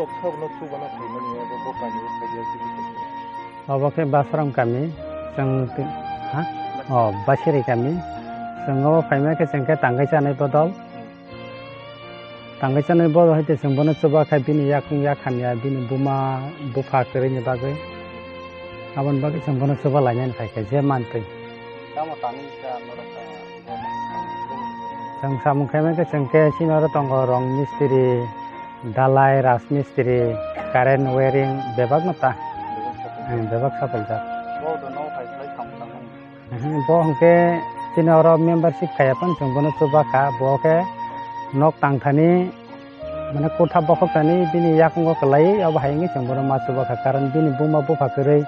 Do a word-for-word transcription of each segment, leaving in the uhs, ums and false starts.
Kok sabno chubana phaimani abo bo kami o phaiya chini kok. Obo khe Basram kami, chwng ti-, ha? O, Basiri kami. Chwng obo phaima khe chwng khe tangwi chanai bodol. Tangwi chanai bodol hai tei chwng bono chuba kha bini yakung yakhamya bini buma bupha kwrwini bagwi. Aboni bagwi chwng bono chuba lainani phai kha je mantwi. Tamo tangwi cha norok kha. Chwng samung khaima khe chwng khe chini oro tongo rong mistiri, dalai, rajmistri, current wiring bebak no ta. Bebak saphaljak. Hmm, bebak saphaljak. Bo do no khai khai samung tangmani. Hmm, bo hwnkhe chini oro membership khaiya phano chwng bono chuba kha. Bo khe nok tangthani mane kotha bokhok thani bini yakungo kwlaiwi abo hai wngwi chwng bono ma chuba kha. Karon bini buma bupha kwrwi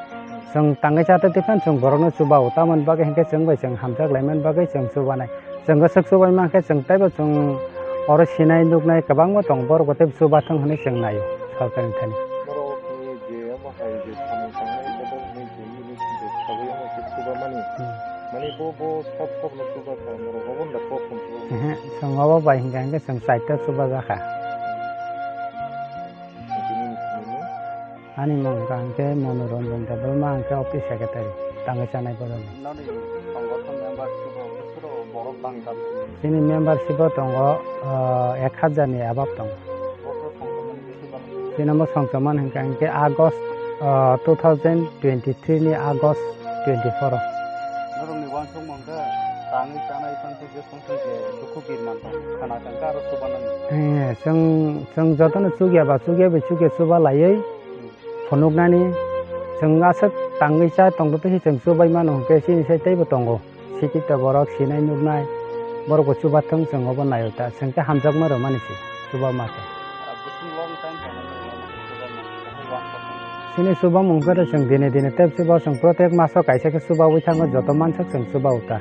chwng tangwi cha tei phano chwng borokno chuba o. Tamoni bagwi hwnkhe chwng bai chwng hamjak laimani bagwi chwng chubanai. Chwng kwswk chubai mankhe chwng teibo chwng oro sinai nuknai kwbangma tongo, borok bo teibo chubathwng hwnwi chwng naio sorkarni thani. Borok ni je omo hai je samung tangnai bodol hwnwi je unit je sagwi omo khe chubamani. Hmm. Mani bo, bo sab sabno chuba kha, norok obo da kok hwn chuba. Ehe, chwng obo bai hwnkha hwnkhe chwng chaita chuba jakha. Bini ni simi no? Ani mung hwnkha hwnkhe Monoranjan Debbarma, hwnkhe office secretary, tangwi chanai bodol. Noni songgothon membership o bwswk borok bangkha? Chini membership o tongo, ah, ek hajar ni above tongo. Bokhorok songchomani bisi bangkha? Chini omo songchomani hwnkha hwnkhe August, ah, two thousand twenty-three ni August twenty-four o. Norokni uansukmung khe tangwi chanai tongkhe je songthong je dukhu birman tong khana tongkhe aro chubanani. Eh, chwng, chwng jotono chukya ba chukya bai chukya chuba laiwi phunuknani chwng aswk tangwi cha tongthoto se chwng chubai mano hwnkhe chini sai teibo tongo. Sikito borok sinai nuknai borok bo chubathwng chwng obo naio ta chwng khe hamjakma rwmani se chuba ma khe. Chini chubamung khe chwng dine dine tei chuba chwng protek maso kaisa khe chubaui thango joto mansak chwng chuba o ta.